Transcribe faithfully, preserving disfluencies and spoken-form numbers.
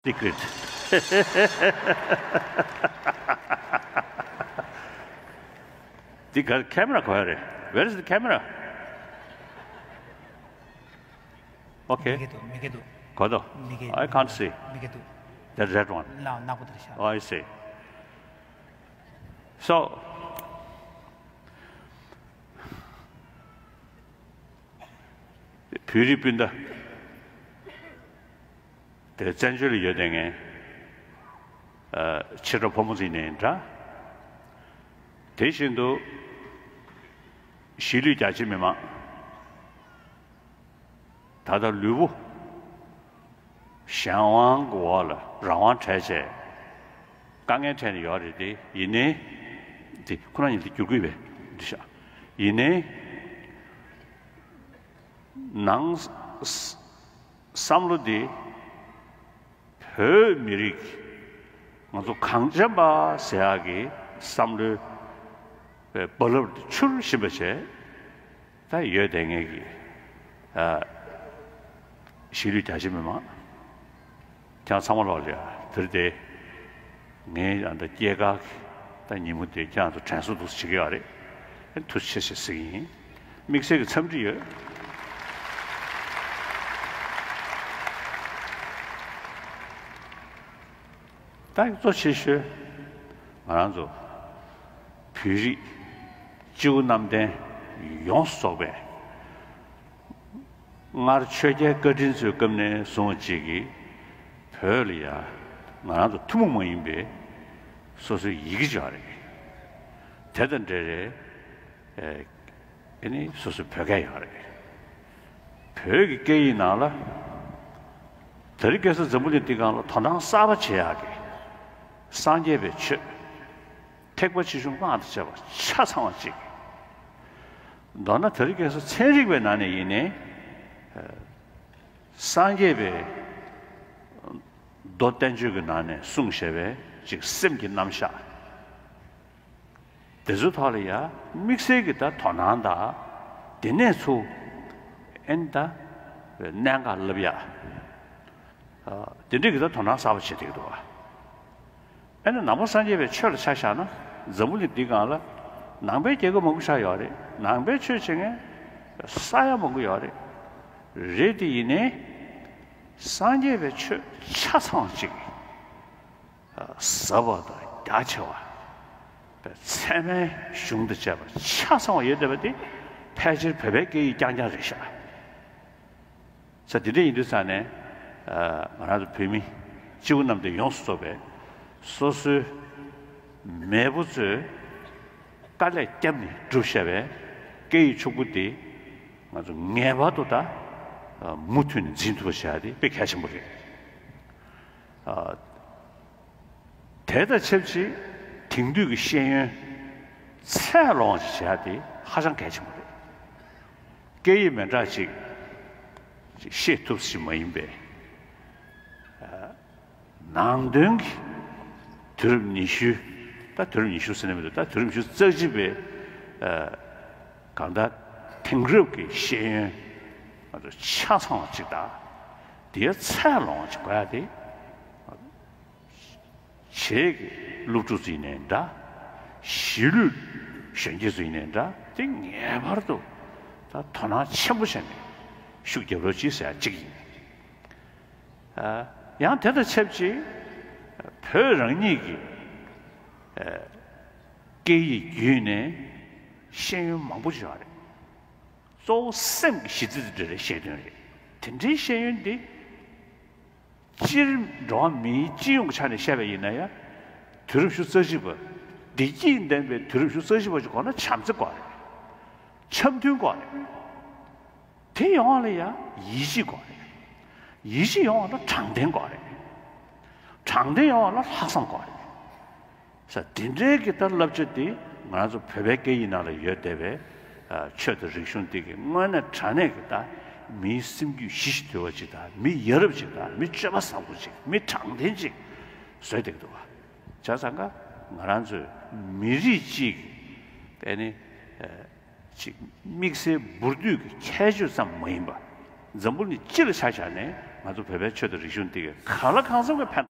Secret. འདི་ག་camera ག་བ་རེད། Where is the camera? Okay. མི་གི་འདུག་མི་གི་འདུག་ག་དོ། མི་གི I can't see. མི་གི་འདུག The red one. ལ་ནག་པོ་དེར་ཤ Oh, I see. So, བོད་རིགས་སྤུན་ཟླ། དེ་བཙན་བྱོལ་ལ་ཡོད་དེ་ངས་ཨ། ཕྱི་དྲོ་ཕོ་མོ་ཚོ་ཡིན་ནའི་འདྲ། དེ་བཞིན་དུ་གཞིས་ལུས་རྒྱ་ཆེ་མི་མང་ད་ལྟ་ལུས་པོ་གཞན་དབང་གི་འོག་ལ་རང་དབང་བྲལ་བྱས་དཀའ་ངལ་འཕྲད་ནས་ཡོད་རེད་དེ། ཡིན་ནའི་དེ་ཁོ་རང་ཉིད་དུ་བསྒྱུར་དགོས་པས་འདི་ཤག་ཡིན་ནའི་ནང་བསམ་བློ་འདི་བོད་མི་རིགས་ང་ཚོ་གངས་ཅན་པ་ཟེར་ཡག་གི་བསམ་བློའི་རྦ་རླབས་འདི་འཕྱུར་བཞིན་པ་བྱས། ད་ཡོད་དེ་ངེད་ཀྱི་ཨ། གཞིས་ལུས་རྒྱ་ཆེ་མི་མང་ཁྱེད་ཚང་མ་ལོག་ལ་ཡ་དེར་དེ་ངའི་ཨ་ད་སྐྱེས་སྐར་གྱི་ད་ཉིན་མོ་དེ་ཁྱེད་ཚོ་དྲན་གསོ་འདུག་བྱེད་ཀྱི་ཡོད་རེད། ཨ་ཐུགས་རྗེ་ཆེ་ཞེས་ཟེར་གྱི་ཡིན། དམིགས་བསལ་གྱི་འཚམས་འདྲི་ཡོད། ད་གཙོ་ཆེ་ཤོས་ང་རང་ཚོ་བོད་རིགས་སྤྱི་བོ་གནམ་བསྟན་ཡོངས་སུ་རྫོགས་པའི་སྔར་ཆོས་རྒྱལ་བཀའ་དྲིན་ཚོའི་སྐབས་ནས་བཟུང་བ་ཅིག་གིས་བོད་ལ་ཡ་ང་རང་ཚོ་ཐུན་མོང་མ་ཡིན་པའི་སོ་སོའི་ཡི་གེ་ཅིག་ཡོད་རེད། དེ་དང་འབྲེལ་རེད། ཨེ་ནི་སོ་སོའི་བོད་སྐད་ཡོད་རེད། བོད་ཀྱི་སྐད་ཡིག་ནང་ལ་དེ་རིང་ཁ་སང་འཛམ་བུ་གླིང་འདི་སྒང་ལ་དོ་སྣང་གསར་པ་བྱེད་ཡག་གི་སངས་རྒྱས་པའི་ཆོས། ཐེག་པ་ཆེ་ཆུང་སྔགས་དང་བཅས་པ་ཆ་ཚང་བ་གཅིག་མདོར་ན་དེ་རིང་ཁ་སང་ཚན་རིག་པའི་ནང་ནས་ཡིན་ནའི། སངས་རྒྱས་པའི་མདོ་བསྟན་བཅོས་ཀྱི་ནང་ནས་གསུངས་བཞག་པའི་ཅིག་སེམས་ཀྱི་རྣམ་གཞག་དེ་ཚོའི་ཐོག་ལ་ཡ་དམིགས་བསལ་གྱི་ད་དོ་སྣང་དང་། དེ་ནས་ཚུར་ཨེ་ནི་ད་གནད་འགག་ལབ་ཡ། དེ་འདྲས་ཀྱི་ད་དོ་སྣང་གསར་པ་བྱེད་བསྡད་ཀྱི་འདུག་བ། ཨེ་ནི་ནང་པ་སངས་རྒྱས་པའི་ཆོས་ལ་ཆ་བཞག་ན་འཛམ་བུ་གླིང་འདི་སྒང་ལ་ནང་པའི་རྒྱལ་ཁབ་མང་པོ་ཆགས་ཡོད་རེད། ནང་པའི་ཆོས་བྱེད་མཁན་ས་ཡ་མང་པོ་ཡོད་རེད། རེད་དེ་ཡིན་ནའི་སངས་རྒྱས་པའི་ཆོས་ཆ་ཚང་བ་གཅིག་ཟབ་པ་དང་རྒྱ་ཆེ་བ། ཚད་མའི་གཞུང་དང་བཅས་པ་ཆ་ཚང་བ་ཡོད་བསྡད་པ་དེ་ཕལ་ཆེར་བོད་པའི་སྐད་ཡིག་རྐྱང་རྐྱང་རེད་ཤག་ས་དེ་འདྲ་ཡིན་དུས་ཙང་ནས་ང་རང་ཚོ་བོད་མི་སྤྱི་བོ་གནམ་བསྟན་ཡོངས་སུ་རྫོགས་པའི་སོ་སོའི་མེས་པོ་ཚོས་དཀའ་ལས་བརྒྱབ་ནས་བསྒྲུབས་བཞག་པའི་སྐད་ཡིག་ཕྱུག་པོ་དེ་ང་ཚོ་ངེས་པར་དུ་ད་མུ་མཐུད་ནས་འཛིན་ཐུབ་པ་བྱ་ཡ་དེ་དཔེ་གལ་ཆེན་པོ་རེད། དེ་དང་ཆབས་ཅིག་དེང་དུས་ཀྱི་ཤེས་ཡོན་ཚད་ལོངས་ཅིག་བྱ་ཡ་དེ་ཧ་ཅང་གལ་ཆེན་པོ་རེད། སྐད་ཡིག་མི་འདྲ་ཅིག་ཅིག་ཤེས་ཐུབ་ཞིག་མ་ཡིན་པའི་ནང་དོན་གྱི་དུས་རབས་ཉི་ཤུ། ད་དུས་རབས་ཉི་ཤུ་ཟེར་ན་མི་འདུག་ད་དུས་རབས་ཉི་ཤུ་རྩ་གཅིག་པའི་གང་ལྟར་དེང་རབས་ཀྱི་ཤེས་ཡོན་ང་ཚོ་ཆ་ཚང་བ་ཅིག་དང་། དེའི་ཚད་ལོངས་ཅིག་དགོས་ཡ་དེ། བྱེས་ཀྱི་སློབ་ཕྲུག་ཚོ་ཡིན་ནའི་འདྲ། གཞིས་ལུས་གཞོན་སྐྱེས་ཚོ་ཡིན་ནའི་འདྲ། དེ་ངེས་པར་དུ་ད་དོ་སྣང་ཆེན་པོ་བྱས་ནས་ཤུགས་རྒྱབ་རོགས་གྱིས་ཟེར་ཡ་གཅིག་ཡིན། ཡང་དེ་དང་ཆབས་ཅིག་བོད་རང་ཉིད་ཀྱི་སྐད་ཡིག་བརྒྱུད་ནས་ཤེས་ཡོན་མང་པོ་ཡོད་རེད། གཙོ་བོ་སེམས་ཀྱི་གཞི་རྩ་དེ་འདྲ་རེད། ཤེས་ཡོན་རེད། དེ་འདྲའི་ཤེས་ཡོན་འདི་སྤྱིར་འགྲོ་བ་མིའི་སྤྱི་ཡོངས་ཀྱི་ཆ་ནས་བཤད་པ་ཡིན་ན་ཡང་། དུས་རབས་ཉི་ཤུ་རྩ་གཅིག་པ། བདེ་སྐྱིད་ལྡན་པའི་དུས་རབས་ཉི་ཤུ་རྩ་གཅིག་པ་ཞིག་དགོས་ན་བྱམས་བརྩེ་དགོས་རེད། འཆམ་མཐུན་དགོས་རེད། དེ་ཡོང་བ་ལ་ཡང་ཡིད་ཆེས་དགོས་རེད། ཡིད་ཆེས་ཡོང་བ་ལ་དྲང་བདེན་དགོས་རེད། དྲང་བདེན་ཡོང་བ་ལ་ལྷག་བསམ་དགོས་རེད། ས་འདི་འདྲའི་གི་ད་བསླབ་བྱ་འདི་ང་ཚོ་བོད་པའི་སྐད་ཡིག་ནང་ལ་ཡོད་བསྡད་པའི་ཆོས་དང་རིག་གཞུང་འདི་གི་དངོས་གནས་དྲང་གནས་ཀྱི་ད་མིའི་སེམས་རྒྱུད་ཞི་ཞིང་དུལ་བ་ཅིག་དང་། མི་ཡ་རབས་ཅིག་དང་། མི་སྤྱོད་པ་བཟང་པོ་ཅིག། མི་དྲང་བདེན་ཅིག་བཟོས་བསྡད་ཀྱི་འདུག་བ། བྱས་ཙང་ཀ་ང་རང་ཚོའི་མི་རིགས་གཅིག་གི་ཨ་ནི་ཅིག་དམིགས་བསལ་འབུར་དོད་ཀྱི་ཁྱད་ཆོས་ཙམ་མ་ཡིན་པ། འཛམ་བུ་གླིང་སྤྱི་ལ་ཆ་བཞག་ནས་ ང་ཚོ་བོད་པའི་ཆོས་དང་རིག་གཞུང་འདི་ག་ལ་གང་འཚམ་གྱི་ཕན་